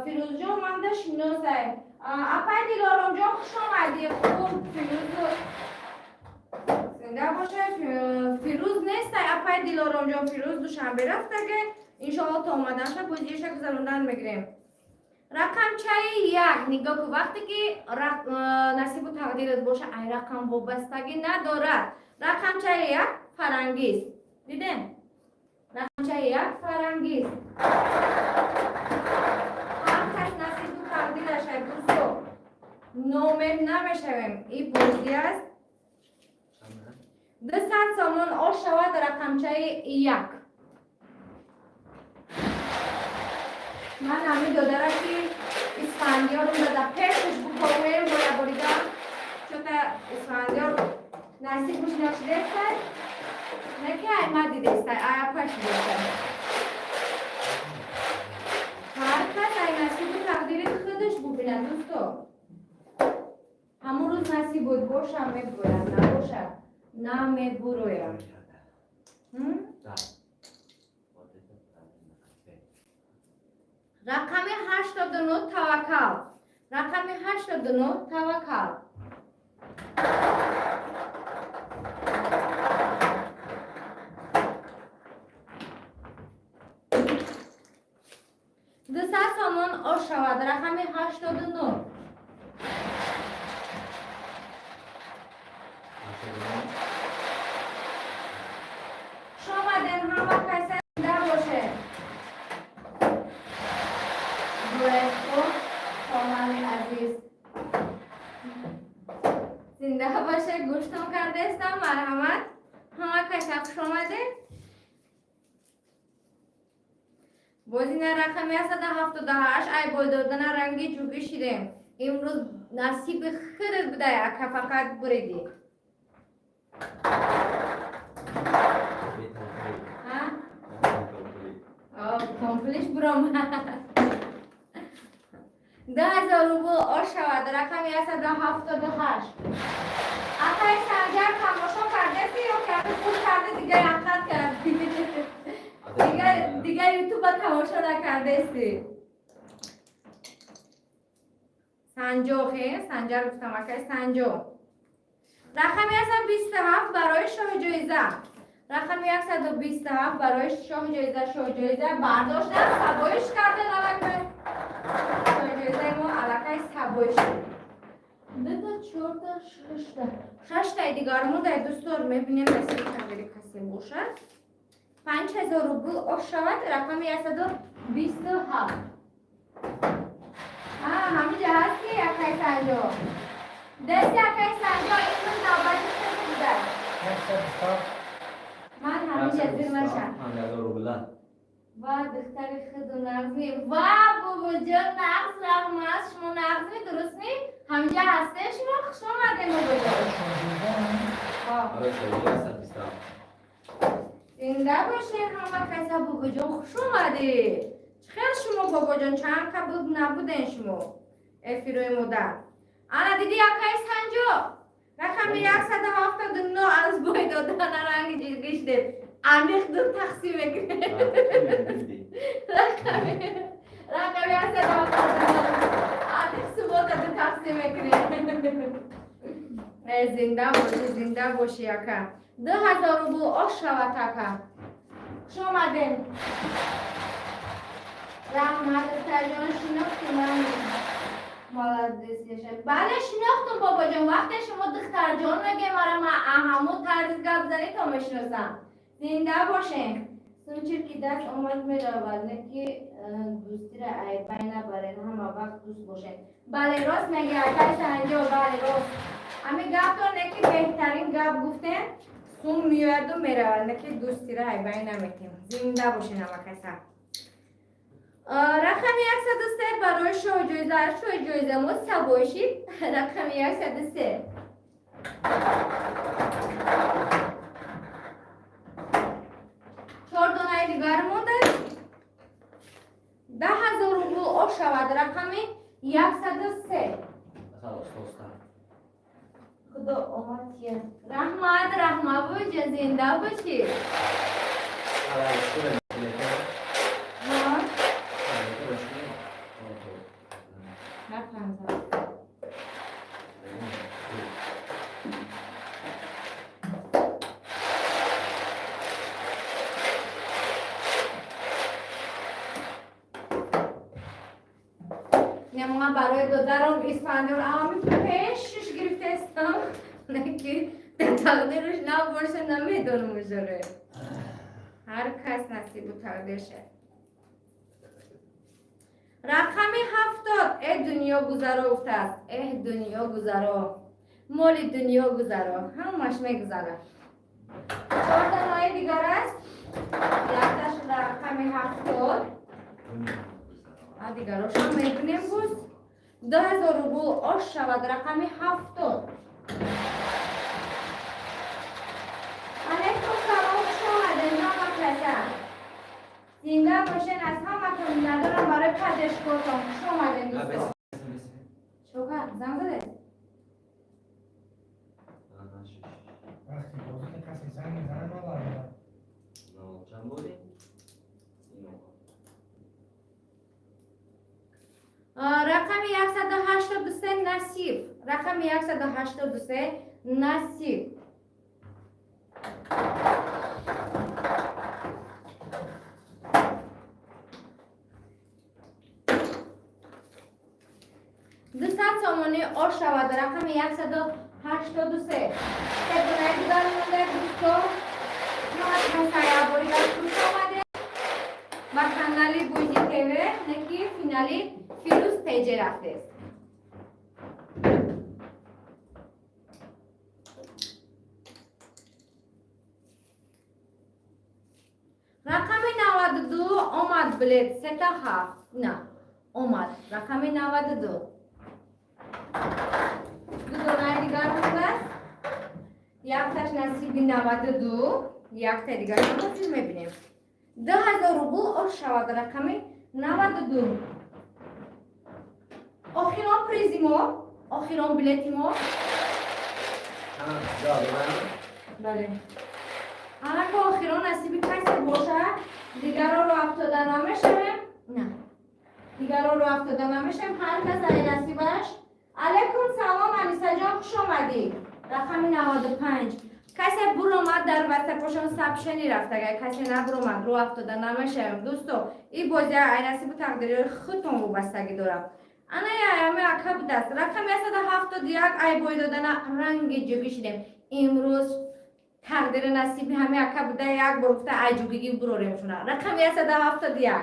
Фирӯзҷон манда шиносай. Апай Дилоромҷон, хуш омадӣ. Хуб, Фирӯзу зинда бошад. Фирӯз нестай, апай Дилоромҷон. Фирӯз Душанбе рафтаге. Иншоалло, то омаданша бозиеша гузарондан мегирем. Рақамчаи 1, нигоҳ кун, вақте ки насибу тақдират боша, ай рақам вобастагӣ надорад. Рақамчаи 1, Фарангиз. Дидем, рақамчаи 1, Фарангиз. Ҳар кас насибу тақдирашай, дӯсто, номер намешавем, и бозӣ аст. 200 сомон ош шавад, рақамчаи 1. Ман ҳамин додара ки Исфандиёрум дада, пешаш букомем боя борида, чота Исфандиёр насибуш нашидестай, не ки ай ма дидестай, ай апа шидестай. Ҳар кас ай насибу тақдири худаш бубинад, дӯсто. Ҳамон рӯз насиб буд боша, мебурояд, набоша, намебурояд. Да. Рақами 89, Таваккал. Рақами 89, Таваккал. 200 сомон ош шавад, рақами 89. Хуш омадем, ҳама каса, зинда бошед. Дуэко, хоҳари азиз, зинда бошед. Гӯштон кардестам, марҳамат, ҳама каса, хуш омадед. Бозина рақами 178. Ай бой додана ранги ҷугӣ шидем. Имрӯз насиби худат будай, ака, фақат буридӣ. Ҳа? Комплиш буромад. 10,000 рубл ош шавад, рақами 178. Акай Санҷар, тамошо кардеси ё карди, пул карди, дигар ақат кардӣ, дигар Ютуба тамошо накардеси? Санҷо, хе, Санҷар гуфтам, акай Санҷо. Рақами 127 барои шоҳиҷоиза. Рақами 127 барои шоҳиҷоиза. Шоҳиҷоиза бардоштан, сабоиш кардан. Аллакай шоҳиҷоизаи мо аллакай сабоиш шуд. Дута, чорта, шашта, шаштаи дигар мондай, дӯстор. Мебинем, насиби тақдири касе бошад, 5000 рубл ош шавад, рақами 127. Ҳамиҷа ҳасти, акай Санҷо? Дасти акай Санҷо, имрӯз навбати хеле буда. 127. Ман ҳамиҷа зир нашам. 5000 рубла. Ва духтари худу нағзми, ва бобоҷон, нағз, раҳмат. Шумо нағзми, дурустми? Ҳамиҷа ҳастем, шумо хуш омадем, бобоҷон. Барои шоҳиҷоиза 127. Зинда бошед, ҳама каса. Бобоҷон, хуш омадед. Чӣ хел шумо, бобоҷон? Чанд ка буд набуден шумо эфирои модар. Ана диди, акаи Санҷо, рақами 179, аз бой додана ранги ҷиргӣ шудем. Амиқ ду тақсим мекунем. Рақами 179, амиқ суббота ду тақсим мекунем. Зинда бошӣ, зинда бошӣ, ака. 2000 рубл ош шавад, ака. Хуш омадем. Раҳмат, духтарҷон, шинохти ман, молодец. Яша, бале, шинохтум, бобоҷон. Вақте шумо духтарҷон мегем, мара ма ҳамун тарзи гап занӣ то мешиносам. Зинда бошем. Сунчир ки даст омад, меравад, не ки дӯстира айбай набарен, ҳама вақт дӯст бошем. Бале, рост меги, акай Санҷо, бале, рост. Ҳами гаптон не ки беҳтарин гап гуфтем. Сум меояду меравад, не ки дӯстира айбай наметем. Зинда бошен, ҳама каса. Рақами 103 барои шоҳҷоиза. Шоҳҷоиза мо сабошид. Рақами 103. Чор донаи дигар монда. 10 000 рубл ош шавад. Рақами 103. Худо омад. Раҳмат, раҳмат боҷа, зинда бошӣ. Ҳа? Нафаҳмидам. Нема барои додарам Исфандиёр ами пешш гирифтаистам, ки тақдирш набоша, намедонам ужаре. Ҳар кас насибу тақдирша. Рақами 70. Э, дунё гузаро гуфтааст. Эҳ, дунё гузаро, моли дунё гузаро, ҳамаш мегузарад. Чор донаи дигар аст. Якташ рақами 70, а дигарошам мебинем. Боз 2000 рубл ош шавад. Рақами 70. Алейкум салом, хуш омадед ҳама каса, зинда бошен. Аз ҳаматон миннатдорам барои поддержка отон. Хуш омадем, дӯсто. Чока занг задед? Вақти бозӣ ки касе занг мезанад, ман бармедорам. Чанд бори? Рақами 183 насиб. Рақами 183 насиб. 200 сомонӣ ош шавад. Рақами 183. Се донаи дигар монда, дӯсто. Ҳаматон хуш омадед ба канали Бозӣ ТВ. Неки финали Фирӯз теҷе рафтест. Рақами 92 омад, билет сета ҳафт на омад. Рақами 92. Ду донаи дигар мондааст. Якташ насиби 92, якта дигар ҳозир мебинем. 2000 рубл ош шавад. Рақами 92. Охирон призи мо, охирон билети мо. Бале, ҳанака охирон насиби касе бошад, дигарро афтода намешавем. На, дигарро афтода намешавем. Ҳар кас ай насибаш. Алайкум салом, Анисаҷон, хуш омадӣ. Рақами 95. Касе буромад, дар ватсапошон сообщение рафтагай. Касе набуромад, рӯ афтода намешавем, дӯсто. И бозия ай насибу тақдири худтон вобастагӣ дорад. Ана аями ака будааст. Рақами 171. Ай бой додана ранги ҷугӣ шидем. Имрӯз тақдири насиби ҳами ака буда, як бор гуфта ай ҷугигӣ бурорем шуна. Рақами 171.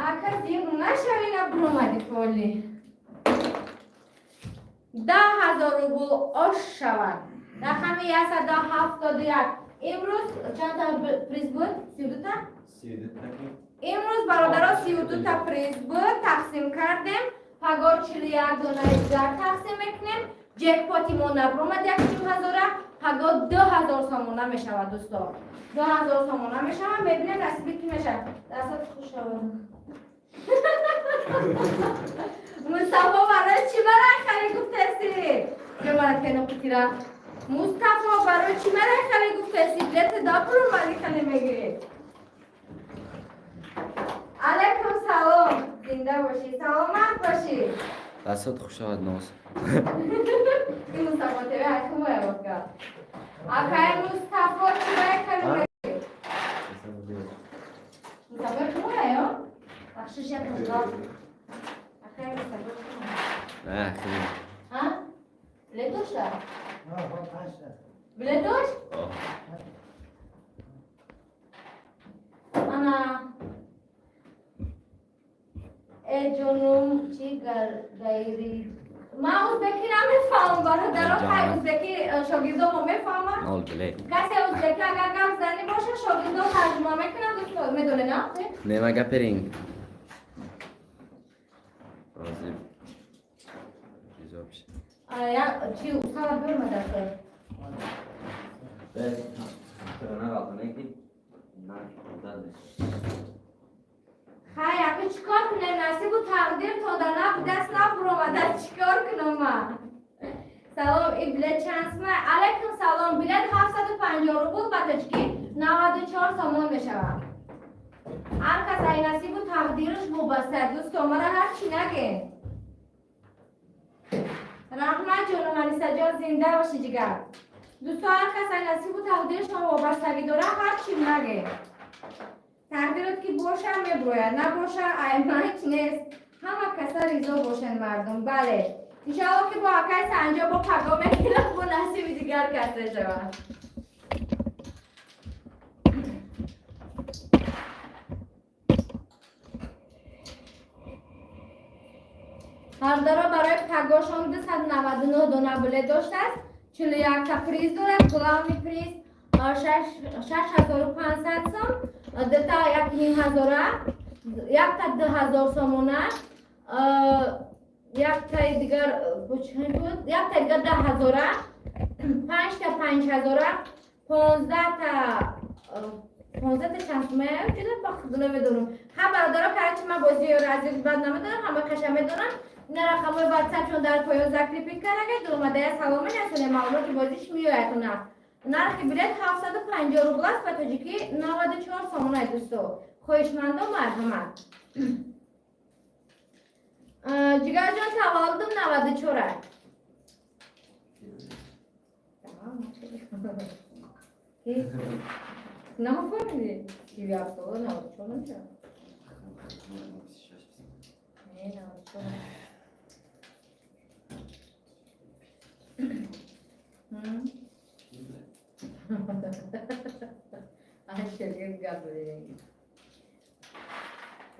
Ака, зиқ нашавина, буромади фоли. 10 000 рубл ош шавад. Рақами 171. Имрӯз чандта приз буд? 32-та? Имрӯз, бародаро, 32-та приз буд, тақсим кардем. Пагоҳ 41 донаи дигар тақсим мекунем. Ҷекпоти мо набуромад як 40 ҳазора, пагоҳ 2000 сомона мешавад, дӯсто. 2000 сомона мешавад, мебинем насиби ки мешавад. Дастат хуш шавад. Мустафо, барои чӣ барай хари гуфтаси? Бемара кено қутира. Мустафо, барои чӣ барай хари гуфтаси? Билете дабуромади хали мегирӣ. Алайкум салом, зинда бошӣ, саломат бошӣ. Дастат хуш шавад, ноз. Ин Мустафо ТВ ҳакумая бока. Акай Мустафо, чӣ барай хари мегирӣ? Мустафо кумая ё? Бахшиш, як мушкал. Акай Мустафо кумая. Не, хеле. Ҳа? Билет дошта? На, бо панҷта. Билет дошт? О. Ана э ҷонум, чӣ гайри? Ман узбекӣ намефаҳмам, бародаро. Хай, узбекӣ шогирдомо мефаҳмам. Нол билет. Касе узбекӣ агар гап занӣ боша, шогирд. Шогирдон тарҷума мекунам, дӯсто, медонед, на? Нема гаперинг. Розӣ. Ризо биши. Чи устава биёмада? Хай, аки, чӣ кор кунем? Насибу тақдир тода набудаст, набуромада, чӣ кор кунам ман? Салом, и билет чанд сум? Алайкум салом. Билет 750 рубл, ба тоҷикӣ 94 сомон мешавад. Ҳар кас ай насибу тақдираш вобаста, дӯсто, мара ҳар чӣ наге. Раҳмат, ҷону Анисаҷон, зинда бошӣ, ҷигар. Дӯсто, ҳар кас ай насибу тақдирашон вобастагӣ дорад, ҳар чӣ наге. Тақдирот ки боша, мебояд, набоша, ай ман ҳеч нест. Ҳама каса ризо бошанд, мардум. Бале, иншоалло, ки бо акай Санҷо бо паго мегирам, бо насиби дигар кас мешавад. Бародаро, барои пагошон 299 дона билет доштааст, 41-та приз дорад. Главный приз 6500 сом, дута 1500-а, якта 2000 сомона, яктаи дигар бо чанд буд, яктаи дигар 10 000-а, панҷта 5000-а, 15-та, 15-та чанд сумая ҷуда ба худ намедонам. Ҳа, бародаро, карачи ман бозиёро азиз бад намедонам, ҳама каша медонам. Ина рақамҳои ватсапшон дар поён закрепить карага, дуромадая саломе расоне, маълумоти бозиш меояд. Она нархи билет 750 рубл аст, ба тоҷикӣ 94 сомона. Дӯсто, хоҳишмандо, марҳамат. Ҷигарҷон, таваллудум 94-а. Нафаҳмидӣ? 37 сола 94 намешавад. Не, 94. М? Ай, шогирд гап задем.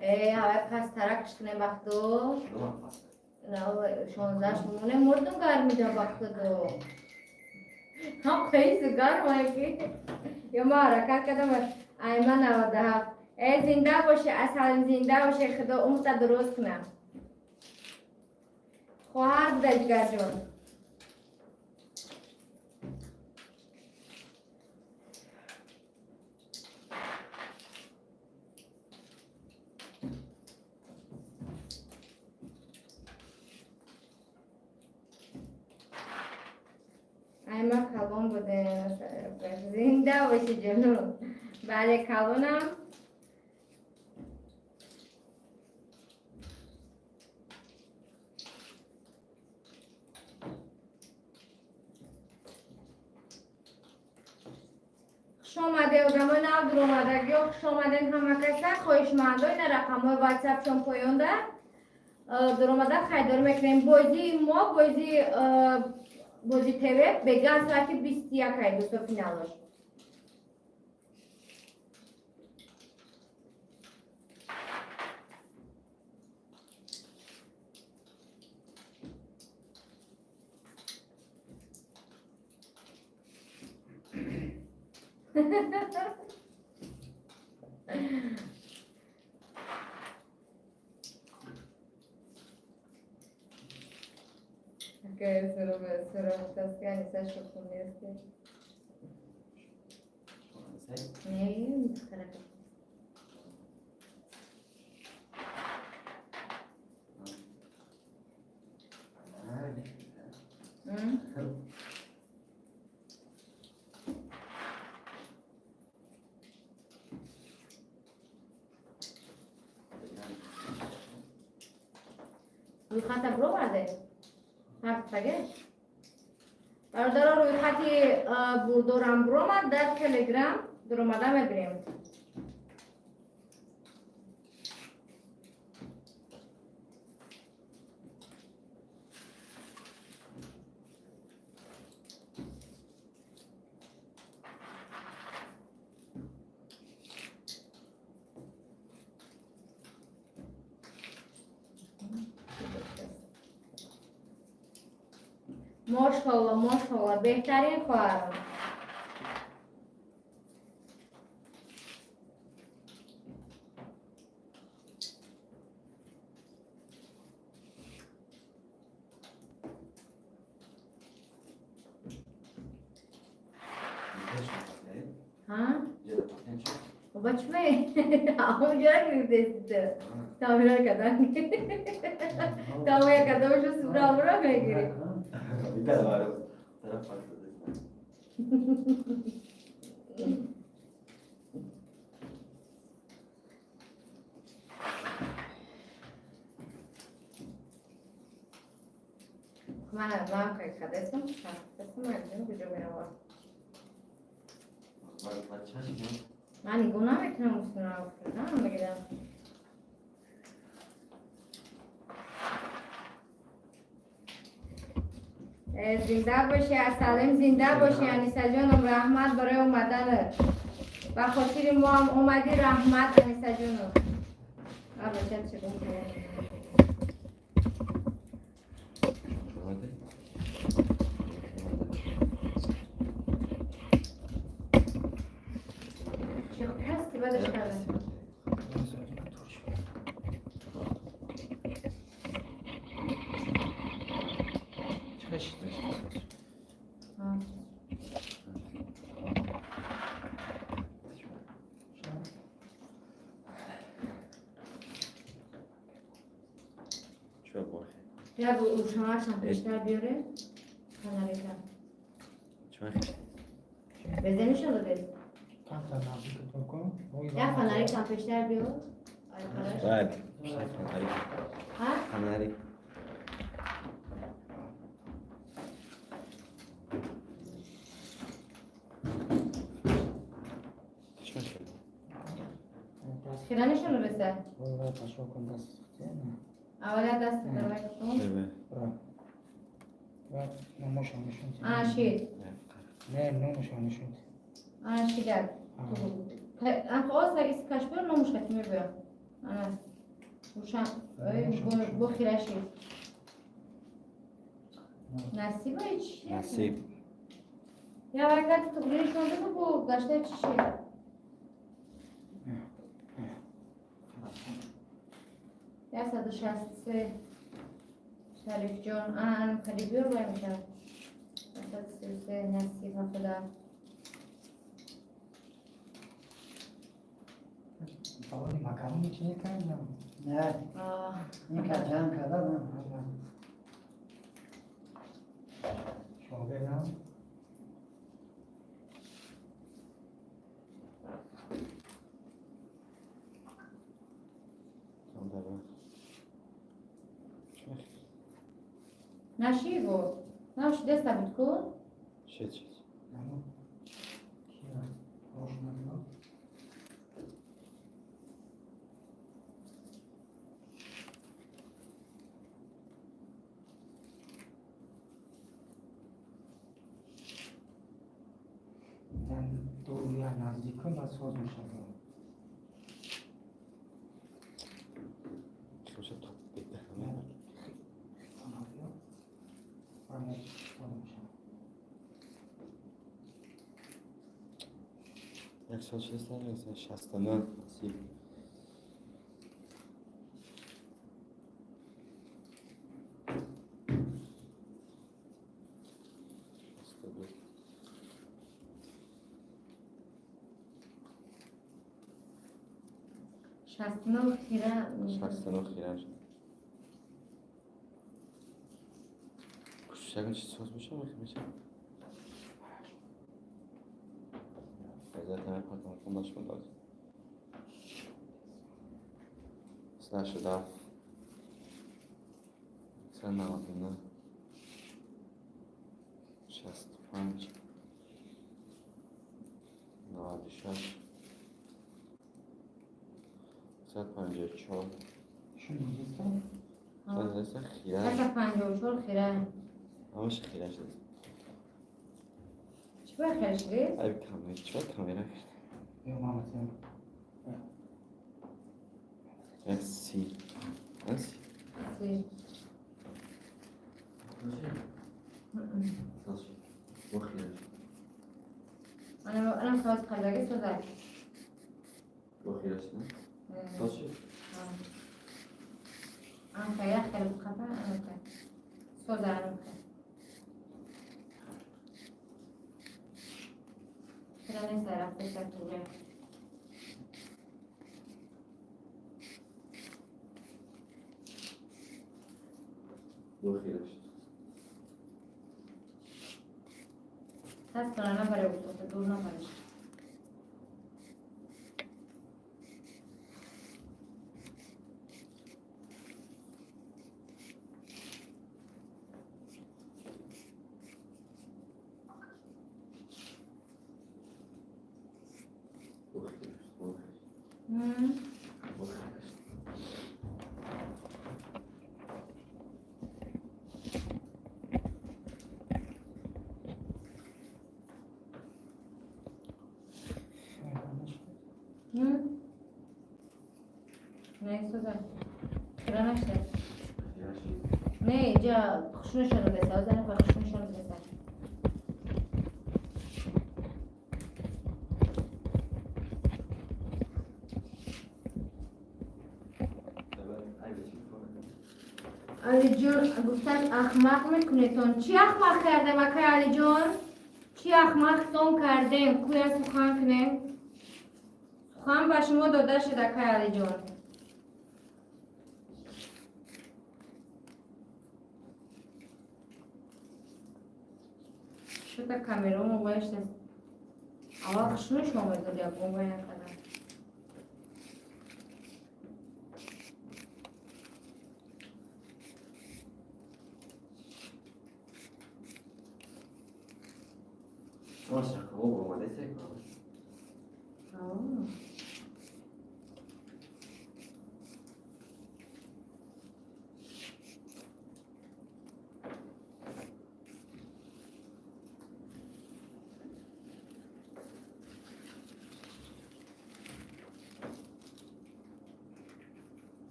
Э, ҳавай пасттарак кунем, вақту 16 мемонем, мурдум гармида вақту. Ҳам хеле гармае ки ё ма ҳаракат кардам. Ай, ман 97. Э, зинда бошӣ, асалим, зинда бошӣ, худо умрта дуруст кунам. Хоҳар буда, ҷигарҷон. Ай, ма калон будем. Зинда бошӣ, ҷону. Бале, калонам. Хуш омаде, одамои нав дуромадагиё, хуш омаден ҳама каса. Хоҳишмандо, ина рақамҳои ватсапшон поёнда, дуромада харидорӣ мекунем. Бозии мо, бозии ТВ беган соати 21 ай, дӯсто, финалош. Суро Аниса шӯхӣ нест. Не, духтарака. М? Рӯйхата бироварде? Ҳафтаге? Бародаро, рӯйхати бурдорам биромад дар Телеграм, дуромада мебинем. Мошалло, мошалло, беҳтарин хоҳарам. Баба чӣ ҳамонҷора гирифтести тамира кардан, тамоя карда боша, сура мегирӣ. Тараф. Ман кадестам, дастам куҷо меравад? Ман нигоҳ намекунам, мегирам. Зинда бошӣ, асалим, зинда бошӣ, Анисаҷоном. Раҳмат барои омаданат, ба хотири мо ҳам омадӣ, раҳмат, Анисаҷоном. Бача, чӣ? Ҳасти, бадаш кардам. Як ушамашам пештар биёре, фонарика. Безе нишон додед? Як фонарикам пештар биёр. Бале, фонарик. Фонарик. Хира нишон додеса? Аввал даст давай кун. А, шид. Не, номушон нишон. А, шидак. Ан хост аги кашбор номуш кати мебиём. Ана. Рушан, бо хира шид. Насиба чи? Насиб. Я вакати туғри нишон деду, бо гашта чи шид? 163, Шарифҷон. Ана, ана, хали биёр, вай мешавад. 133, Насиб, худа. Балони макарони чи некардам? Не, ин ҷамъ карда. Шогирдам. Нашиво. Наши деста буд ку? Шед, шед. Наздик кун, баъд соз мешавад. Шад. Як сол 69, насиб. 62. 69 хира. 69 хира шуд. Ягон чиз соз мешавад, мешавад. Zaten apartman дод. 187. 199. 65. 96. 154. Шун хира. 154 хира. Ҳамаш хира шуд. Чӣ бояд хира шудӣ? Ай, камера, чӣ бояд камера? Як си. Си. Си. Бо хира. Ана, ана, соз кардаги, созак. Бо хира шуд. Соз шуд. Анка як хеле қафа, анка. Соза, анка. Хира нест, рафта туғри. Дохилаш. Дастона набаре, устод, дур набареш. Дохилаш. Дохилаш. Дохилаш. Не, соза. Хира нашта. Не, иҷа хушнушону беса, озани хой хушнушону беса. Алиҷон гуфтан, ахмақ мекунетон. Чӣ ахмақ кардем, акай Алиҷон? Чӣ ахмақтон кардем? Куя сухан кунем? Сухан ба шумо дода шуд, акай Алиҷон. Шута камеромо гояштаст. Аввал хушнӯ шумо медод, ягон вай накардам. Маша, кого омадесе? Ау.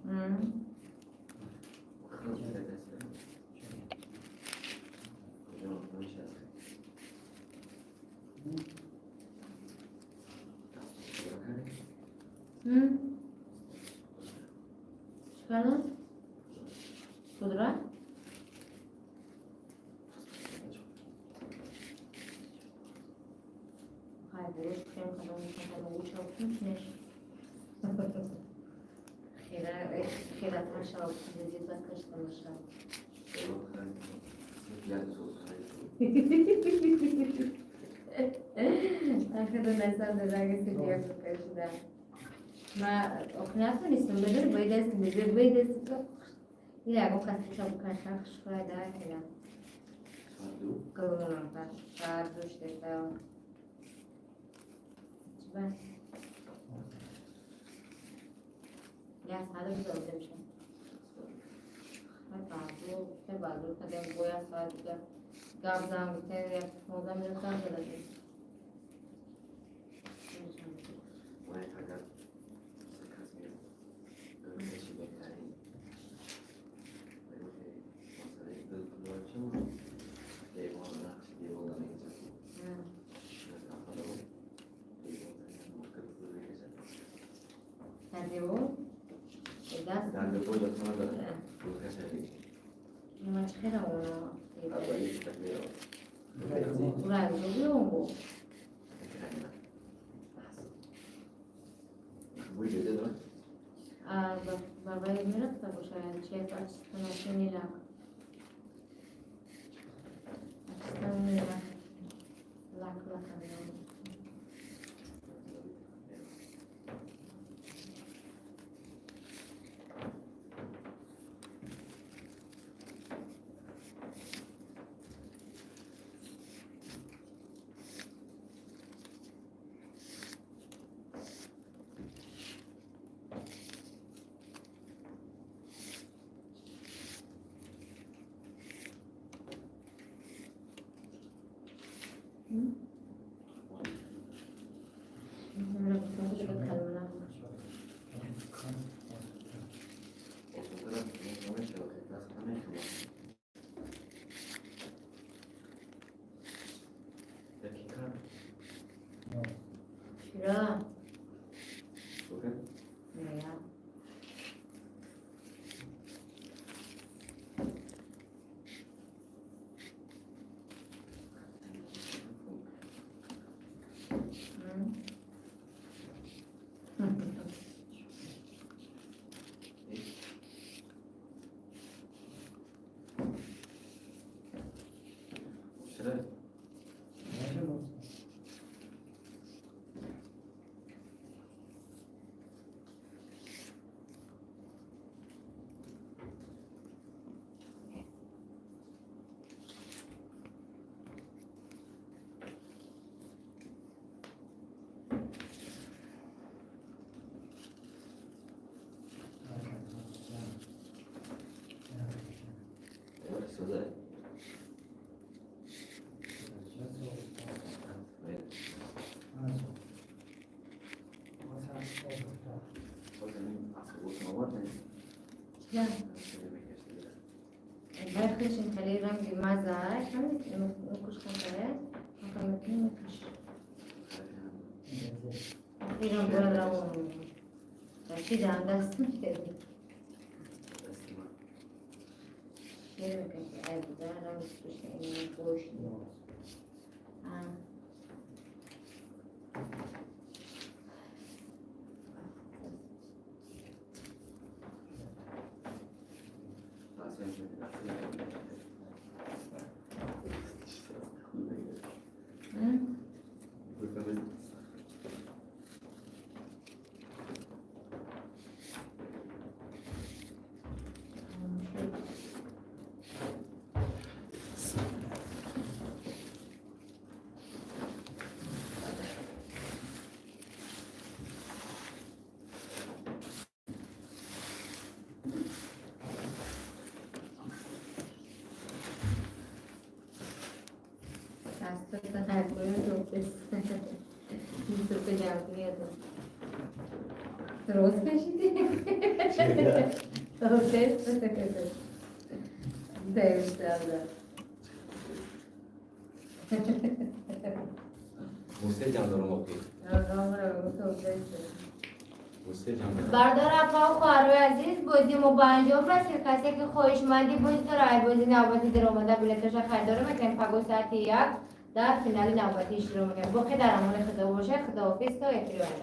М. М? Чӣ кардам? Пудра? Хай, бурӯш крем кардам, кардам, уча кунеш. Хира, хиратар шава, зид бас кашта наша. Ахиро насар дораги сидия кашида. Ма охи натонистам, бидуни бои даст, бои даст. Ила ягон кас пуша букаша хушхӯя да хира. Гулмонта, фардуш деса. Чиба? Я сада бизордем ша. Хай баъду, гуфте баъду кадем боя соат дига гап зан гуфте як 15 минут зан зададем. Агар заказ мекаши беҳтарин девон нақши девон намекашад. Дар девор? Даст? Дар девор ҷо надорад. Гулкашави. Ман чӣ хелам оно? Аввали такмеро. Ура, зубиомбо. Бӯи ҷоиза дорад? Барбаи мерафта бошад, чек ачистанашини лак. Ачистани лак. Лак лака меом. Осонтар намешавад, даст намешавад. Яки кар. Чиро? Окей? Не. М? Да. Бай худшин хеле ранги маза, куш хатая. Ирон борад равон. Чӣ даст мекарди? Шер мекаши, ай буда ранги куш гӯшт. А. М? Роз кашиди? Да, иншаллах. Мусе ҷам дорам оқи. Мусе ҷам дорам. Бародар, апа, хоҳарои азиз, бозии мо ба анҷом расид. Касе ки хоҳишманди бозӣ дора, ай бозии навбатӣ даромада билеташа харидорӣ мекунем. Паго соати 1 дар финали навбатӣ иштирок мекунем. Боқӣ дар амони Худо бошед. Худоҳофиз то эфири оянда.